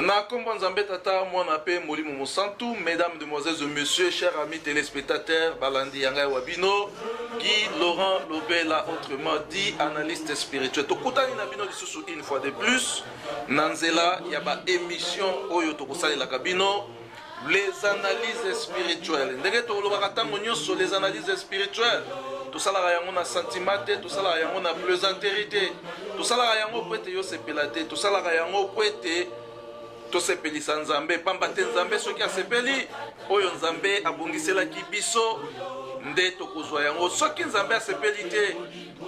Na kombo Nzambe Tata, Mwana pe Molimo Mosantu, mesdames, demoiselles et messieurs, chers amis téléspectateurs, balandi ya ngai wa bino, Guy Laurent Lobela, autrement dit analyste spirituel. Tokutani na bino lisusu une fois de plus na nzela ya ba émission oyo tokosalelaka bino les analyses spirituelles. Ndenge tolobaka ntango nyonso les analyses spirituelles, tosalaka yango na sentiment te, tosalaka yango na plaisanterie te, tosalaka yango po ete yo sepela te, tosalaka yango po ete tosepelisa Nzambe, pamba te Nzambe soki asepeli, oyo Nzambe abongiselaki biso nde tokozwa yango. Soki Nzambe asepeli te,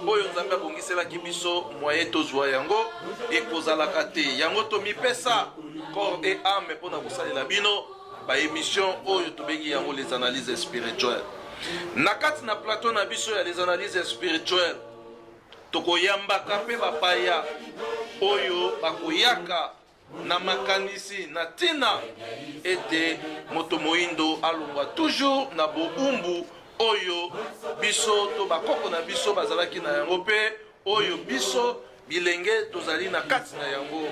oyo Nzambe abongiselaki biso moyen tozwa yango ekozalaka te. Yango tomipesa corps et âme mpona kosalela bino ba émission oyo tobengi yango les analyses spirituelles. Na kati na plateau na biso ya les analyses spirituelles, tokoyambaka mpe bapaya oyo bakoyaka na makanisi na ntina ete moto moindo alongwa toujours na boumbu oyo biso to bakoko na biso bazalaki na yango mpe oyo biso bilenge tozali na kati na yango.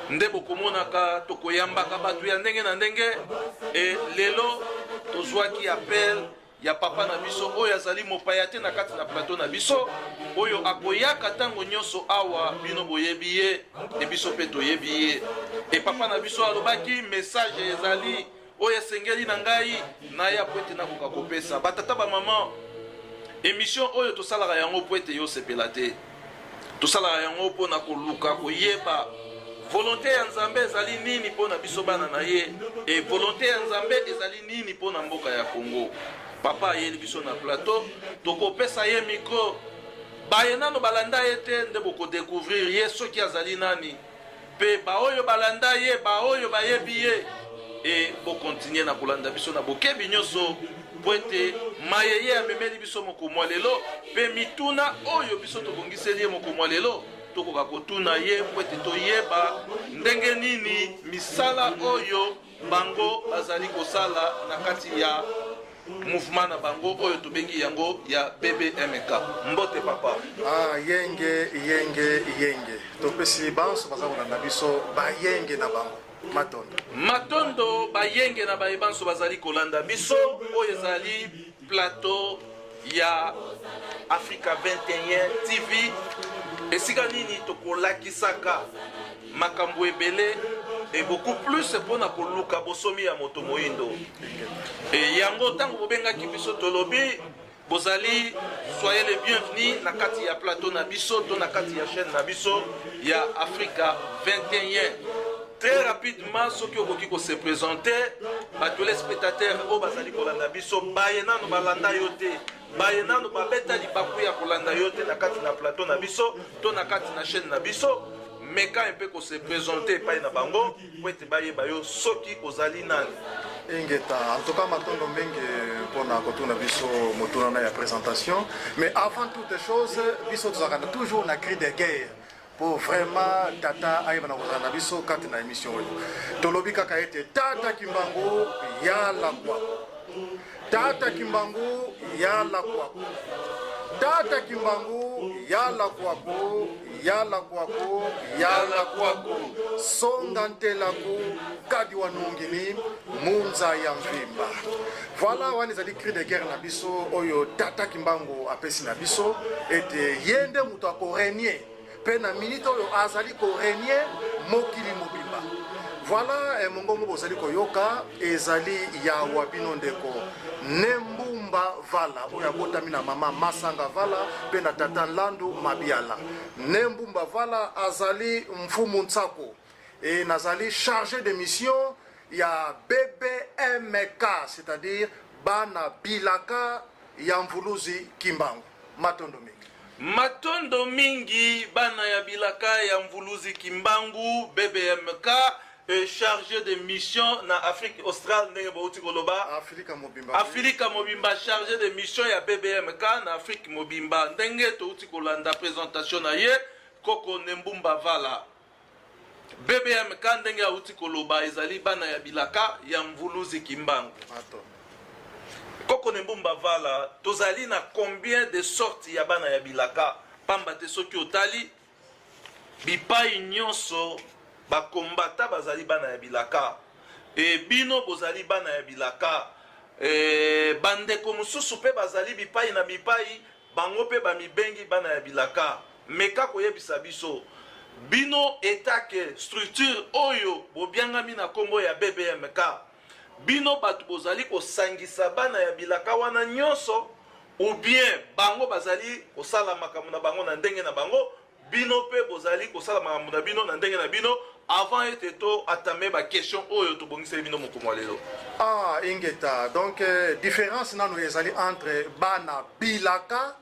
Nde bokomonaka tokoyambaka bato ya ndenge na ndenge. E lelo tozwaki appel ya papa na biso oyo azali mopaya te na kati na plateau na biso, oyo akoyaka ntango nyonso awa. Bino boyebi ye e biso mpe toyebi ye. E papa na biso alobaki message ezali oyo esengeli na ngai naya po ete nakoka kopesa batata bamama. Émission oyo tosalaka yango po ete yo osepela te, tosalaka yango mpo na koluka koyeba volonté ya Nzambe ezali nini mpo na biso bana na ye, e volonté ya Nzambe ezali nini mpo na mboka ya Congo. Papa ayeli biso na plateau, tokopesa ye micro. Baye nano balanda ye te nde bokodécouvrir ye soki azali nani, mpe baoyo balanda ye, baoyo bayebi ye, e bokontinue na kolanda biso na bokebi nyonso po ete maye ye amemeli biso mokomwa lelo mpe mituna oyo biso tobongiseli ye mokomwa lelo, tokoka kotuna ye po ete toyeba ndenge nini misala oyo bango bazali kosala na kati ya mouvement na bango oyo tobengi yango ya BBMK. Mbote papa. Ah, yenge yenge yenge, topesi banso baza kolanda biso bayenge na bango matondo. Matondo bayenge na baye banso bazali kolanda biso. Oyo ezali plateau ya Africa 21 TV, esika nini tokolakisaka makambo ebele et beaucoup plus mpona koluka bosomi ya moto moyindo. E yango ntango bobengaki biso, tolobi bozali soyez les bienvenus na kati ya plateau na biso to na kati ya chaîne na biso ya Africa 21. Très rapidement, soki okoki kose présenter batéléspectateurs oyo bazali kolanda biso, baye nano balanda yo te, baye nano babeta libaku ya kolanda yo te na kati na plateau na biso to na kati na chaîne na biso, meka mpe kose présenter epai na bango po ete bayeba yo soki ozali nani. Ingeta, en tout cas matondo mingi mpona kotuna biso motuna na ya présentation. Mais avant toute chose, biso tozalaka toujours na cri de guerre po vraiment tata ayeba na kozala na biso kati na émission oyo. Tolobi kaka ete tata Kimbangu yala kwako, tata Kimbangu yala kwako, tata Kimbangu yala kwako, yala kwako, yala kwako, songa ntelaku kadi wa nungini munza ya mvimba. Voilà, wana ezali cri de guerre na biso oyo tata Kimbangu apesi na biso ete ye nde moto akorégner, mpe na minute oyo azali korégner mokili mobimba. Voilà, mongongo bozali koyoka ezali ya wa bino ndeko Nembumba Vala, oyo abotami na mama Masanga Vala mpe na tata Nlandu Mabiala. Nembumba Vala azali mfumu Ntsako e nazali chargé de mission ya BBMK, c'est-à-dire bana bilaka ya Mvuluzi Kimbangu. Matondo mingi. Matondo mingi, bana ya bilaka ya Mvuluzi Kimbangu, BBMK, chargé de mission na Afrique australe, ndenge bauti koloba. Afrika mobimba. Afrika mobimba, chargé de mission ya BBMK na Afrique mobimba, ndenge touti kolanda présentation na ye, koko Nembumba Vala. BBMK, ndenge auti koloba, ezali bana ya bilaka ya Mvuluzi Kimbangu. Matondo. Koko Nembumba Vala, tozali na combien de sortes ya bana ya bilaka? Pamba te soki otali bipai nyonso Bakombata bazali bana ya bilaka e bino bozali bana ya bilaka e, bandeko mosusu mpe bazali bipai na bipai, bango mpe bamibengi bana ya bilaka. Meka koyebisa biso, bino etake structure oyo bobiangami na nkombo ya BBMK, bino bato bozali kosangisa bana ya bilaka wana nyonso, ou bien bango bazali kosala makambo na bango na ndenge na bango, bino mpe bozali kosala makambo na bino na ndenge na bino? Avant ete to atame baquestion oyo tobongiseli bino mokomo ya lelo. Ah, ingeta. Donc différence nano ezali entre bana bilaka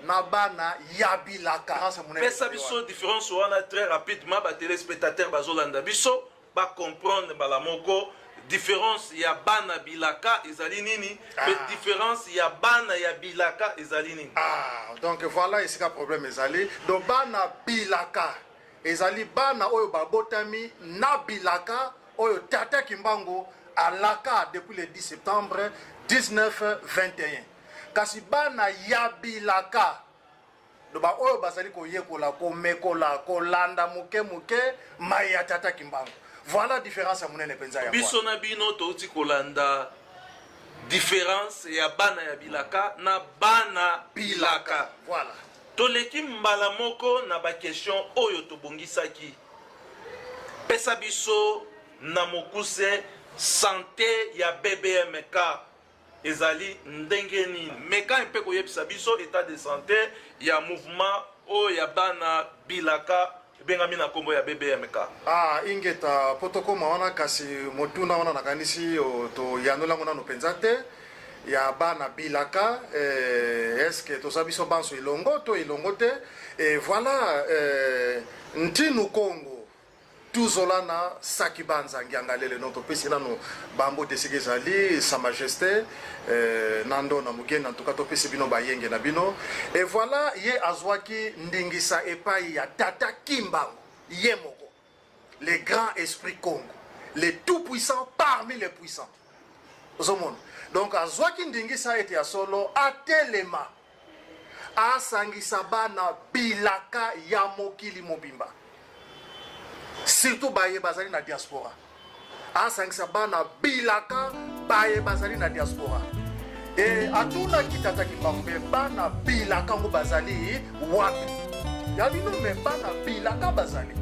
na bana ya bilaka. Pesa biso différence wana très rapidement, batéléspectateur bazolanda biso bacomprendre mbala moko différence ya bana bilaka ezali nini mpe différence ya bana ya bilaka ezali nini. Ah, donc voilà esika problème ezali. Donc bana bilaka ezali bana oyo babotami na bilaka oyo tata Kimbangu alaka depuis le 10 septembre 1921. Kasi bana ya bilaka do baoyo bazali koyekola, komekola, kolanda moke moke mai ya tata Kimbangu. Voilà différence ya monene mpenza ya biso na bino. Touti kolanda différence ya bana ya bilaka na bana bilaka. Voilà. Toleki mbala moko na baquestion oyo tobongisaki. Pesa biso na mokuse santé ya BBMK ezali ndenge nini. Meka mpe koyebisa biso état de santé ya mouvement oyo ya bana bilaka ebengami na nkombo ya BBMK. Ah, ingeta. Mpo tokóma wana, kasi motuna wana nakanisi toyanolango nano mpenza te ya bana bilaka, est-ce toza biso banso elongo to elongo te? Et voilà, ntinu Kongo tuzolana saki banza ngiangalele no topesi nano bambote esika ezali sa majesté nando na mogeni. En tout cas topesi bino bayenge na bino. Et voilà, ye azwaki ndingisa epai ya tata Kimbangu ye moko, le grand esprit Congo, le tout puissant parmi les puissants. Ozomona, donc azwaki ndingisa ete ya solo atelema, asangisa bana bilaka ya mokili mobimba, surtout baye bazali na diaspora. Asangisa bana bilaka baye bazali na diaspora. E atunaki tata Kimbangu: "Mais bana bilaka ngo bazali wapi ya bino?" "Mais bana bilaka bazali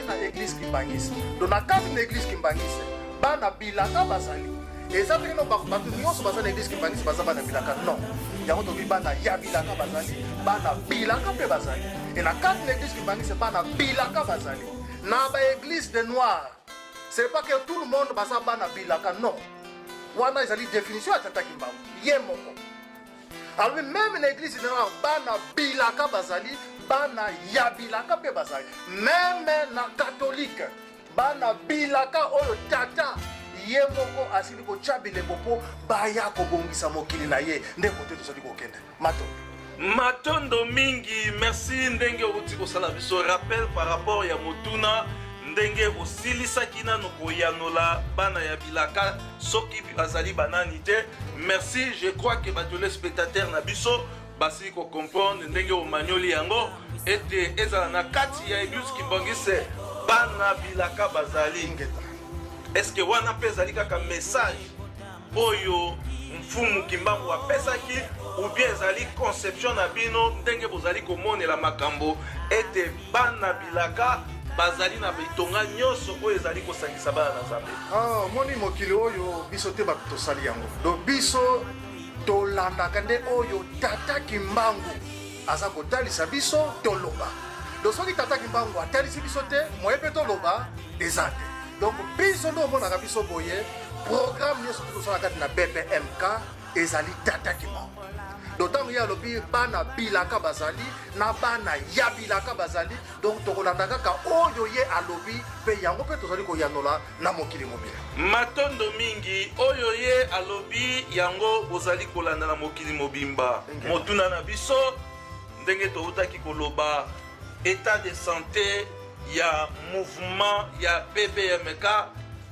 na église kimbangisi." Donc na kati na église kimbangisi bana bilaka bazali. Eza ndenge no bato nyonso baza na église kimbangisi baza bana bilaka? Non. Yango tobi bana ya bilaka bazali, bana bilaka mpe bazali. E na kati na église kimbangisi bana bilaka bazali. Na baéglise de noir, c'est pas que tout le monde baza bana bilaka, non. Wana ezali définition ya tata Kimbangu ye moko. Alobi même na église de noir bana bilaka bazali, bana ya bilaka mpe bazali. Même na catholique bana bilaka oyo tata ye moko asili kotya bilembo mpo baya kobongisa mokili na ye. Nde kote tozali kokende. Matondo. Matondo mingi, merci ndenge outi kosala biso rappel par rapport ya motuna, ndenge osilisaki nano koyanola bana ya bilaka soki bazali banani te. Merci. Je crois que batéléspectateur na biso basili kocomprendre ndenge omanyoli yango ete ezala na kati ya église kimbangiste bana bilaka bazali. Est ce que wana mpe ezali kaka message oyo mfumu Kimbangu apesaki, ou bien ezali conception na bino ndenge bozali komonela makambo ete bana bilaka bazali na bitonga nyonso oyo ezali kosangisa bana na Nzambe? Ah, omoni, mokili oyo biso te bato tosali yango. Donc biso tolandaka nde oyo tata Kimbangu aza kotalisa biso, toloba. Donc soki tata Kimbangu atalisi biso te, moye mpe toloba eza te. Donc biso nde omonaka biso boye, programme nyonso tosala kati na BBMK ezali tata Kimbangu. Donc ntango ye alobi bana bilaka bazali na bana ya bilaka bazali, donc tokolanda kaka oyo ye alobi mpe yango mpe tozali koyanola na mokili mobimba. Matondo mingi. Oyo ye alobi, yango bozali kolanda na mokili mobimba. Motuna na biso, ndenge toutaki koloba, état de santé ya mouvement ya BBMK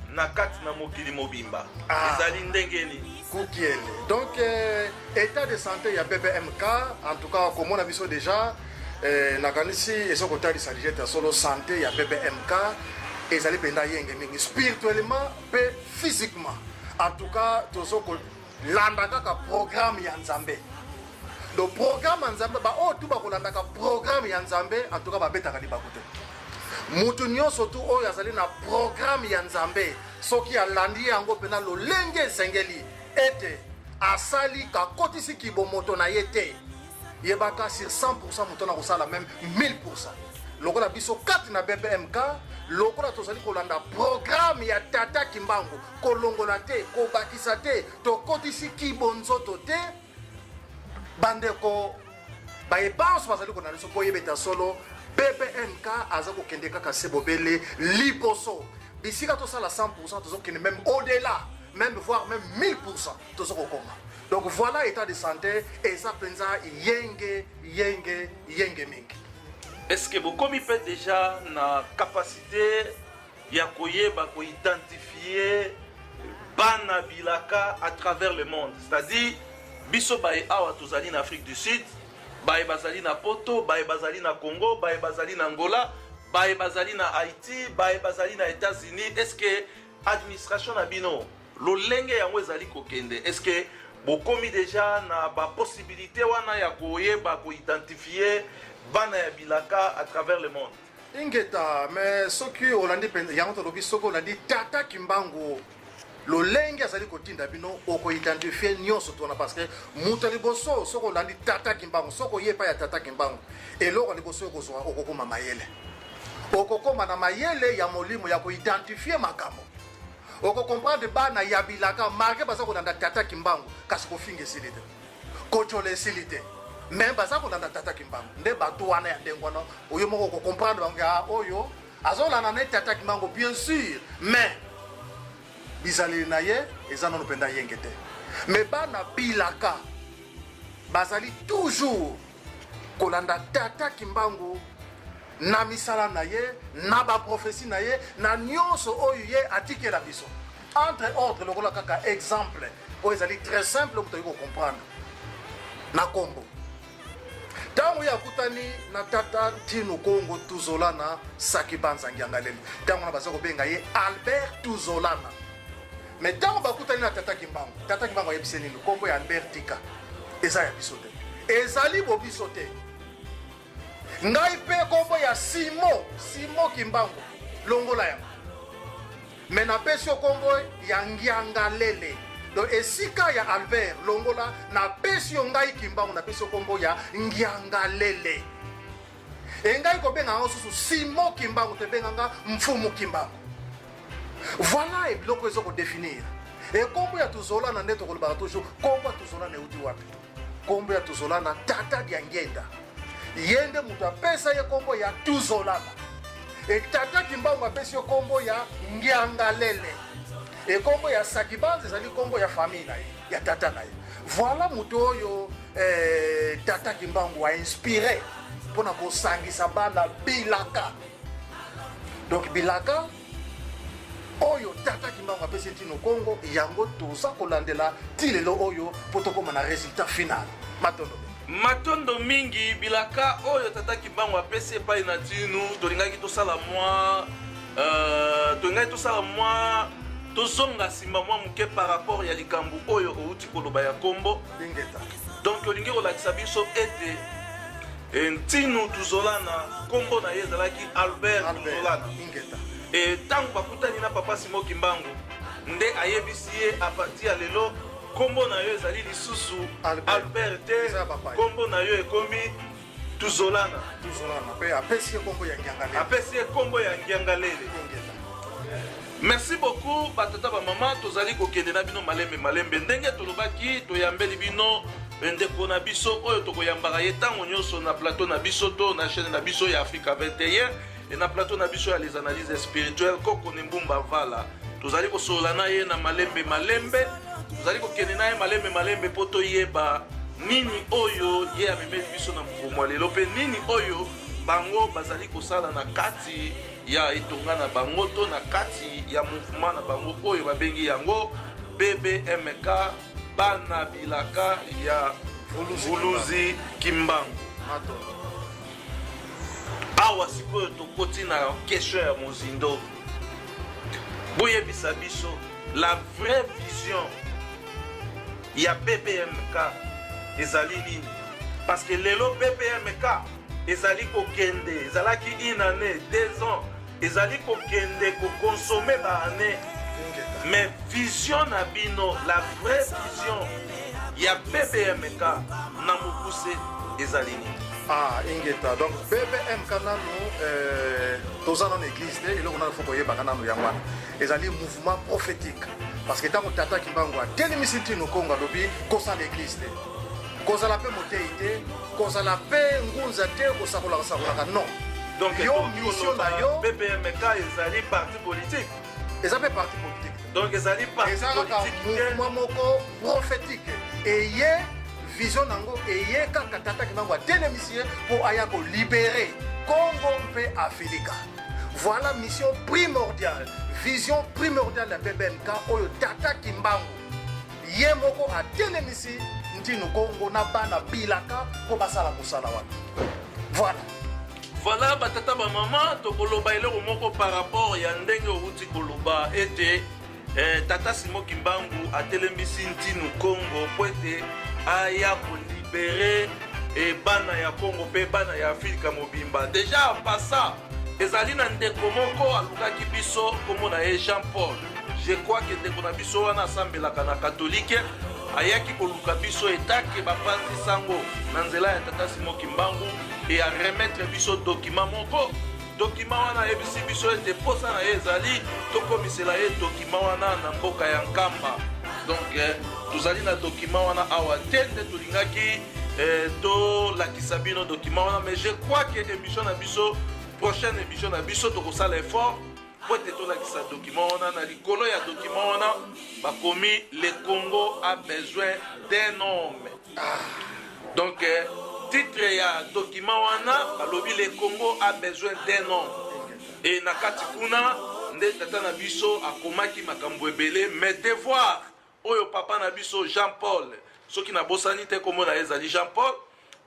na kati na mokili mobimba ezali ndenge nini? Kukiele. Donc état de santé ya BBMK, en tout cas komona biso déjà, nakanisi eza kotalisa déjà ete ya solo santé ya BBMK. Ezali mpenza yenge mingi spirituellement mpe physiquement. En tout cas tozo kolanda kaka programme ya Nzambe. Donc programme ya Nzambe, baoyo tu bakolandaka programme ya Nzambe, en tout cas babetaka libaku te. Mutu nyonso tu oyo azali na programme ya Nzambe, soki alandi yango mpenza lolenge esengeli, ete asali kakotisi kibomoto na ye te, yebaka sur 100% moto na kosala même 1000%. Lokola biso kati na BBMK, lokola tozali kolanda programme ya Tata Kimbangu, kolongola te, kobakisa te, tokotisi kibonzoto te, bandeko bayebanso bazali kolanda biso boyebeta solo, BBMK aza kokende kaka se bobele liboso. Bisika tosala 100%, tozokende même au-delà, même voire même 1000% tozo kokoma. Donc voilà état de santé eza mpenza yenge yenge yenge mingi. Est-ce que bokomi mpe déjà na capacité ya koyeba koidentifier bana bilaka à travers le monde? C'est-à-dire biso baye awa tozali na Afrique du Sud, baye bazali na Poto, baye bazali na Congo, baye bazali na Angola, baye bazali na Haïti, baye bazali na États-Unis, est-ce que administration na bino lolenge yango ezali kokende, est-ce que bokomi déjà na bapossibilité wana ya koyeba koidentifier bana ya bilaka à travers le monde? Ingeta, mais soki olandi mpenza yango tolobi, soki olandi Tata Kimbangu lolenge azali kotinda bino, okoidentifie nyonso tona, parce que moto ya liboso, soki olandi Tata Kimbangu, soki oye epai ya Tata Kimbangu, eloko ya liboso okozwa, okokoma mayele, okokoma na mayele ya molimo ya koidentifie makambo, okokomprendre bana ya bilaka malgré baza kolanda Tata Kimbangu, kasi kofinga esili te, kotyola esili te, mais baza kolanda Tata Kimbangu. Nde bato wana ya ndenge wana, oyo moko okokomprendre bango, ah, oyo azolanda na ye Tata Kimbangu bien sûr, mais bizaleli na ye eza nano mpenza yenge te. Mais bana bilaka bazali toujours kolanda Tata Kimbangu na misala na ye, na baprofesi na ye, na nyonso oyo ye atikela biso. Entre autres, lokola kaka exemple oyo ezali très simple, moto akoki kocomprendre na kombo, ntango ye akutani na Tata Ntinu Kongo Tuzolana Saki Banza Ngiangalele, ntango wana baza kobenga ye Albert Tuzolana. Mais ntango bakutani na Tata Kimbangu, Tata Kimbangu ayebisi nini? Kombo ya Albert tika, eza ya biso te, ezali bobiso te. Ngai mpe kombo ya Simo, Simo Kimbangu, longola yango, mais napesi yo kombo ya Ngiangalele. Donc esika ya Albert, longola, napesi yo ngai Kimbangu, napesi yo kombo ya Ngiangalele. Engai kobenga yango susu Simo Kimbangu, tebenganga Mfumu Kimbangu. Voilà ebiloko eza kodéfinir ekombo ya Tuzolana. Nde tokolobaka toujours, kombo ya Tuzolana euti wapi? Kombo ya Tuzolana, Tata Diangenda ye nde moto apesa ye kombo ya Tuzolana. E Tata Kimbangu apesi yo kombo ya Ngiangalele. Ekombo ya Sakibanza ezali kombo ya famille na ye, ya tata na ye. Voilà moto oyo Tata Kimbangu ainspiré mpona kosangisa bana bilaka. Donc bilaka oyo Tata Kimbangu apesi Ntino Kongo, yango toza kolandela ti lelo oyo mpo tokóma na résultat final. Matondo. Matondo mingi. Bilaka oyo Tata Kimbangu apesi epai na Ntinu, tolingaki tosala mwa tozonga nsima mwa moke par rapport ya likambo oyo outi koloba ya kombo. Ingeta. Donc olingi kolakisa biso ete Ntinu Tuzolana, nkombo na ye ezalaki Albert Tuzolana. Ingeta. E ntango bakutani na Papa Simo Kimbangu, nde ayebisi ye: à partir ya lelo, nkombo na yo ezali lisusu Albert. Albert te. Eza papa. Nkombo na yo ekomi Tuzolana. Tuzolana, mpe apesi ye kombo ya Ngiangalele. Apesi ye nkombo ya Ngiangalele. Ingeta. Merci beaucoup, batata, bamama. Tozali kokende na bino malembe malembe. Ndenge tolobaki, toyambeli bino ndeko na biso oyo tokoyambaka ye ntango nyonso na plateau na biso to na chaîne na biso ya Africa 21 e na plateau na biso ya les analyses spirituelles, Koko Nembumba Vala. Tozali kosolola na ye na malembe malembe, tozali kokende na ye malembe malembe mpo toyeba nini oyo ye amemeli biso na mokolo mwa lelo, mpe nini oyo bango bazali kosala na kati ya etonga na bango to na kati ya mouvement na bango oyo babengi yango BBMK, bana bilaka ya Vuluzi Kimbangu. Matondo. Awa sikoyo tokoti na question ya mozindo. Boyebisa biso la vraie vision ya BBMK ezali nini? Parce que lelo BBMK ezali kokende, ezalaki une année, 2 ans, ezali kokende kokonsommer ba année, mais vision na bino, la vraie vision ya BBMK na mokuse ezali nini? Ah, ingeta. Donc BBMK nanu, toza nano église te. Eloko nano fo koyebaka nano yango wana, ezali mouvement prophétique, parce que ntango tata Kimbangu atelemisi Ntinu Kongo, alobi kosala église te, kozala mpe motei te, kozala mpe ngunza te, kosakolaka sakolaka, non. Donc yo, mission na yo. BBMK ezali parti politique? Eza mpe parti politique. Donc ezali parti Eza kaka politique te. mouvement moko prophétique. Eye vision nango, eye kaka tata Kimbangu atelemisi ye mpo aya kolibérer Congo mpe Afrika. Voilà mission primordiale, vision primordiale ya BBMK oyo tata Kimbangu ye moko atelemisi Ntinu Kongo na bana bilaka mpo basala mosala wana. Voilà. Voilà, batata, bamama, tokoloba eloko moko par rapport ya ndenge outi koloba ete tata Simo Kimbangu atelemisi Ntinu Kongo mpo ete aya kolibérer bana ya Kongo mpe bana ya Afrika mobimba. Déjà pasa ezali na ndeko moko alukaki biso, nkombo na ye Jean Paul, je crois que ndeko na biso wana asambelaka na katolike. Ayaki koluka biso etake bapanzi sango na nzela ya tata Simo Kimbangu e aremettre biso document moko. Document wana, ayebisi biso ete posa na ye ezali tokomisela ye document wana na mboka ya Nkamba. Donc tozali na document wana awa te nde tolingaki tolakisa bino document wana, mais je crois que émission na biso, prochaine émission na biso, tokosala effort po ete tolakisa document wana. Na likolo ya document wana bakomi: "Le Congo a besoin d'un homme." Donc titre ya document wana balobi: "Le Congo a besoin d'un homme." E na kati kuna nde tata na biso akomaki makambo ebele, mais devoir oyo papa na biso Jean Paul, soki nabosani te kombo na ye ezali Jean Paul,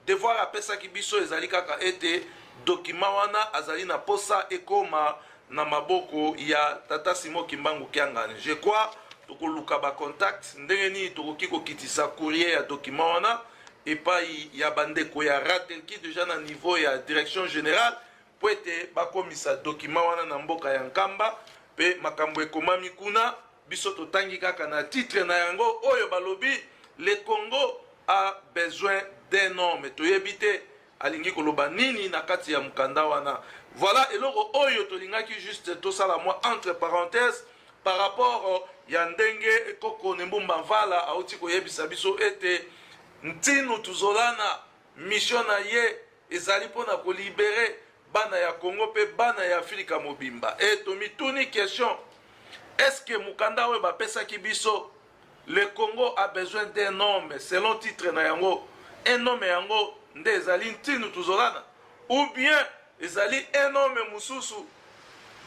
devoir apesaki biso ezali kaka ete document wana azali na posa ekoma na maboko ya tata Simo Kimbangu Kiangani. Je crois tokoluka bacontact ndenge nini tokoki kokitisa courrier ya document wana epai ya bandeko ya Ratelki, déjà na niveau ya direction générale, mpo ete bakomisa document wana na mboka ya Nkamba. Mpe makambo ekomami kuna, biso totangi kaka na titre na yango oyo balobi: "Le Congo a besoin d'un homme." Toyebi te alingi koloba nini na kati ya mokanda wana. Voilà eloko oyo tolingaki juste tosala mwa entre parenthèse par rapport ya ndenge koko Nembumba Mvala auti koyebisa biso ete Ntinu Tuzolana, mission na ye ezali mpona kolibérer bana ya Congo mpe bana ya Afrika mobimba. E tomituni question: est ce que mokanda oyo bapesaki biso, "Le Congo a besoin d'un homme", selon titre na yango, un homme yango nde ezali Ntinu Tuzolana ou bien ezali un homme mosusu?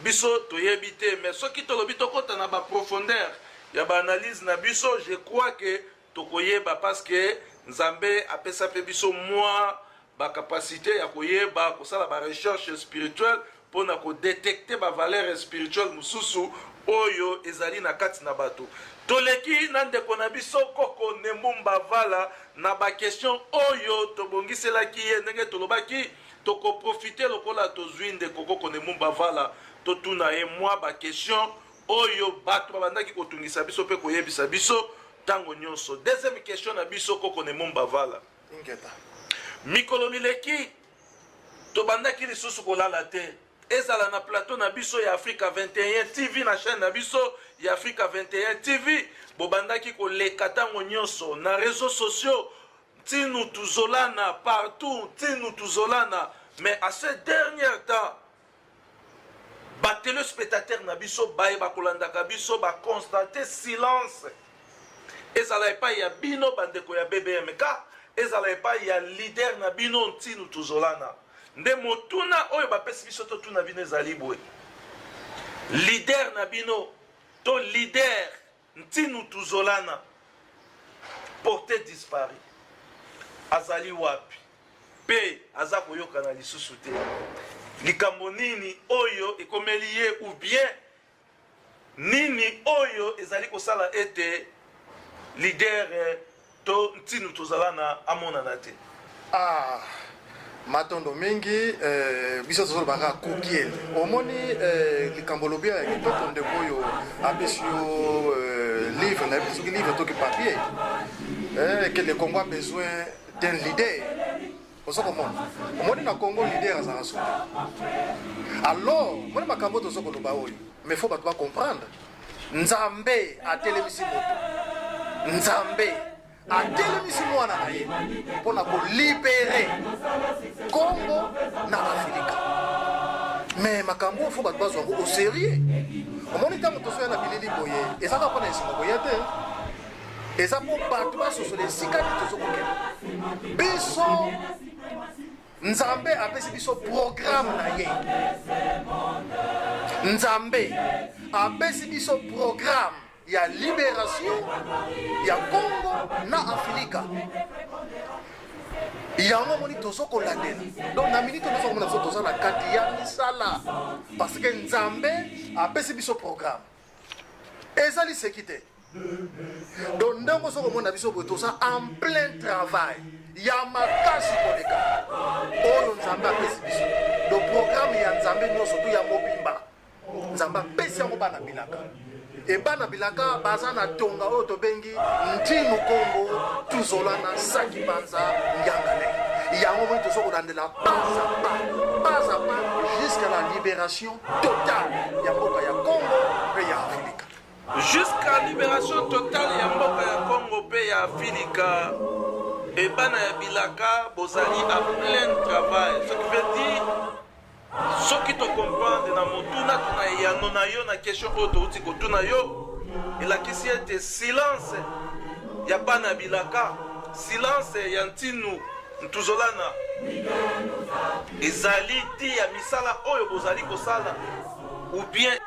Biso toyebi te, mais soki tolobi tokɔta na baprofondeur ya baanalyse na biso, je crois que tokoyeba, parce que Nzambe apesa mpe biso mwa bacapacité ya koyeba kosala barecherche spirituelle mpona kodétecter bavaleur spirituelle mosusu oyo ezali na kati na bato. Toleki na ndeko na biso koko Nembumba Vala na baquestion oyo tobongiselaki ye. Ndenge tolobaki, tokoprofiter lokola tozwi ndeko koko Nembumba Vala, totuna ye mwa baquestion oyo bato babandaki kotungisa biso mpe koyebisa biso ntango nyonso. Deuxième question na biso, koko Nembumba Vala. Ingeta. Mikolo mileki tobandaki lisusu kolala te, ezala na plateau na biso ya Africa 21 TV, na chaîne na biso ya Africa 21 TV, bobandaki koleka ntango nyonso na réseaux sociaux: "Ntinu Tuzolana", partout "Ntinu Tuzolana". Mais à ce dernier temps, batéléspectateur na biso bayeba kolandaka biso baconstater silence, ezala epai ya bino bandeko ya BBMK, ezala epai ya leader na bino Ntinu Tuzolana. Nde motuna oyo bapesi biso totuna bino ezali boye: leader na bino to leader Ntinu Tuzolana, porté disparu, azali wapi mpe aza koyokana lisusu te? Likambo nini oyo ekomeli ye ou bien nini? Nini oyo ezali kosala ete leader to Ntinu Tozalana amonana te? Ah, matondo mingi. Biso tozoloba kaka kukiele. Omoni, likambo olobi ya kitoko. Ndeko oyo apesi yo livre, nayebi soki livre toki papier, que le Congo a besoin d'un leader. Ozo komona, omoni, na Congo leader azalaka so te. Alors omoni makambo oyo tozo koloba oyo, mais faut bato bacomprendre. Nzambe atelemisi moto, Nzambe atelemisi mwana na ye mpona kolibérer Congo na Afrika. Mais makambo oyo, faut bato bazwa yango au sérieux. Omoni, ntango tozoya na bilili boye, eza kaka mpona esengo koya te, eza mpo bato basosola esika nini tozokokende. Biso, Nzambe apesi biso programme na ye. Nzambe apesi biso programme ya libération ya Congo na Afrika. Yango omoni tozo kolandela. Donc na minute tozo komona, biso toza na kati ya misala, parce que Nzambe apesi biso programme, eza liseki te. Donc ndenge ozo komona biso boye, toza en plein travail ya makasi koleka oyo Nzambe apesi biso. Donc programme ya Nzambe nyonso to ya mobimba, Nzambe apesi yango bana bilaka. E bana bilaka baza na tonga oyo tobengi Ntinu Kongo Tuzolana Saki Banza Ngangale. Yango moi tozo kolandela pas à pas, pas à pas, jusqu'à la libération totale ya mboka ya Congo mpe ya Afrika. Jusqu'à libération totale ya mboka ya Congo mpe ya Afrika. E bana ya bilaka bozali à plein travail, ce qui veut dire, soki tocomprendre na motuna to na eyano na yo na question oyo touti kotuna yo, elakisi ete silence ya bana ya bilaka, silence ya Ntinu Ntuzolana, ezali ti ya misala oyo bozali kosala ou bien.